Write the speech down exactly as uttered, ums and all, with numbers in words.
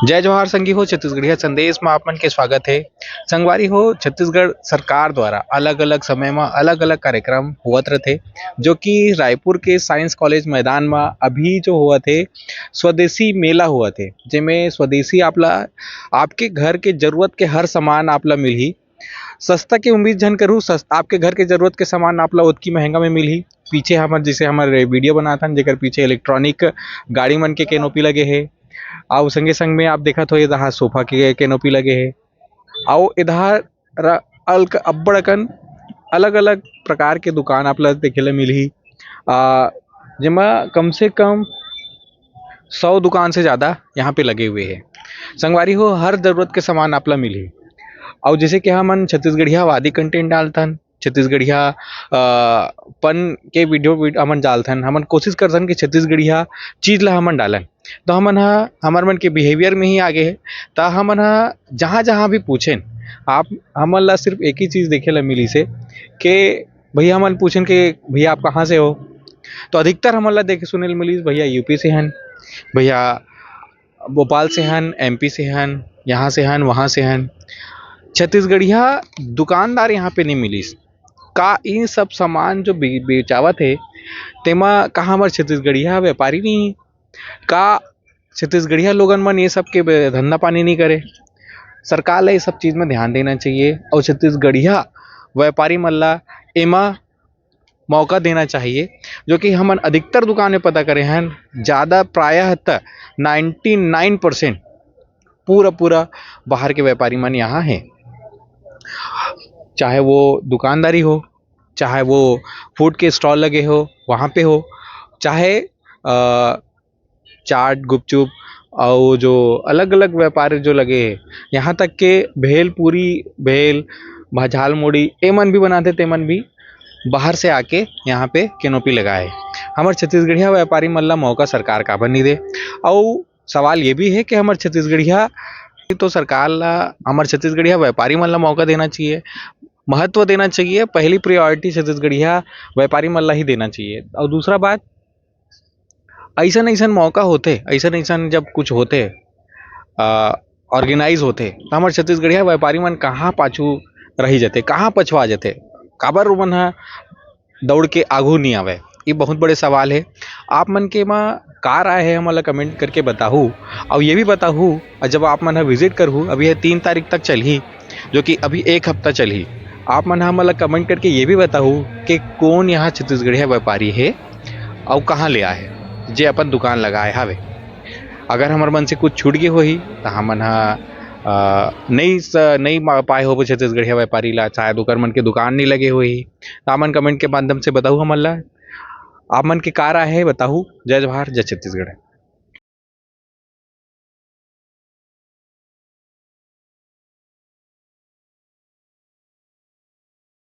जय जोहार संगी हो, छत्तीसगढ़िया संदेश में आप मन के स्वागत है। संगवारी हो, छत्तीसगढ़ सरकार द्वारा अलग-अलग समय में अलग-अलग कार्यक्रम होवत रथे, जो कि रायपुर के साइंस कॉलेज मैदान में अभी जो होवत है, स्वदेशी मेला होवत है, जेमे स्वदेशी आप ला, आपके घर के जरूरत के हर सामान आप ला मिलही। सस्ता के उम्मीद झन करू, सस-, आपके घर के जरूरत के सामान आप ला ओतकी महंगा में मिलही। पीछे हमर, जैसे हमर वीडियो बनाथन, जेकर पीछे इलेक्ट्रॉनिक गाड़ी मन के कैनोपी लगे हे, अउ संगे संग में आप देखत हो, एदहा सोफा के कैनोपी लगे हे, अउ एदहा र-, अल्क-, अब्बड़ अकन अलग-अलग प्रकार के दुकान आप ला देखे ला मिलही। आ, जेमा कम से कम सौ दुकान से ज़्यादा यहाँ पे लगे हुए हे। संगवारी हो, हर जरूरत के सामान आप ला मिलही। अउ जैसे कि हमन छत्तीसगढ़िया वादी कंटेंट डालथन, छत्तीसगढ़िया, अ, पन के वीडियो, वीड-, हमन डालथन, हमन कोशिश करथन कि छत्तीसगढ़िया चीज ला हमन डालन। तो हमन ह, हमर मन के बिहेवियर में ही आगे हे, त हमन ह जहाँ-जहाँ भी पूछेन, आप, हमन ला सिर्फ एक ही चीज देखे ला मिलिस हे कि भैया, हमन पूछेन कि भैया, आप कहाँ से हो? तो अधिकतर हमन ला देखे सुने ला मिलिस, भैया, यूपी से हन, भैया, भोपाल से हन, एमपी से हन, यहाँ से हन, वहाँ से हन। छत्तीसगढ़िया दुकानदार यहाँ पे नहीं मिलिस। का इन सब सामान जो बे-, बेचावत हे, तेमा का हमर छत्तीसगढ़िया व्यापारी नहीं हे? का छत्तीसगढ़िया लोगन मन ये सब के बे-, धंधा पानी नहीं करे? सरकार ला ये सब चीज में ध्यान देना चाहिए और छत्तीसगढ़िया व्यापारी मन ला एमा मौका देना चाहिए, जो कि हमन अधिकतर दुकान में पता करे हन, ज़्यादा प्रायः त नाइंटी नाइन परसेंट पूरा, पूरा बाहर के व्यापारी मन यहाँ हैं। चाहे वो दुकानदारी हो, चाहे वो फूड के स्टॉल लगे हो, वहाँ पे हो, चाहे, अ, चाट, गुपचुप अउ जो अलग-अलग व्यापार जो लगे हे, यहाँ तक के भेल पूरी, भेल, भा-, झाल मुड़ी, एमन भी बनाथे, तेमन भी बाहर से आके यहाँ पे कैनोपी लगाए हे। हमर छत्तीसगढ़िया व्यापारी मन ला मौका सरकार काबर नहीं दे? अउ सवाल ये भी हे कि हमर छत्तीसगढ़िया, तो सरकार ला हमर छत्तीसगढ़िया व्यापारी मन ला मौका देना चाहिए, महत्व देना चाहिए, पहली प्रायोरिटी छत्तीसगढ़िया व्यापारी मन ला ही देना चाहिए। अउ दूसरा बात, अइसन-अइसन मौका होथे, अइसन-अइसन जब कुछ होथे, अ, ऑर्गेनाइज होथे, त हमर छत्तीसगढ़िया व्यापारी मन कहाँ पाछू रहि जथे, कहाँ पछवा जथे, काबर ओमन ह दौड़ के आगू नइ आवय? ये बहुत बड़े सवाल हे। आप मन के एमा का राय हे, हमन ला कमेंट करके बताहू, अउ ये भी बताहू, जब आप मन ह विजिट करहू, अभी ये तीन तारीख तक चलही, जो कि अभी एक हफ्ता चलही, आप मन ह हमन ला कमेंट करके ये भी बताहू कि कोन यहाँ छत्तीसगढ़िया व्यापारी हे अउ कहाँ ले आए हे, जे अपन दुकान लगाए हावे। अगर हमर मन से कुछ छूट गे होही, त हमन ह, अ, नइ स-, नइ मा-, पाए होबो छत्तीसगढ़िया व्यापारी ला, शायद ओकर मन के दुकान नइ लगे होही, त हमन कमेंट के माध्यम से बताहू हमन ला। आप मन के का राय हे, बताहू। जय जोहार, जय छत्तीसगढ़।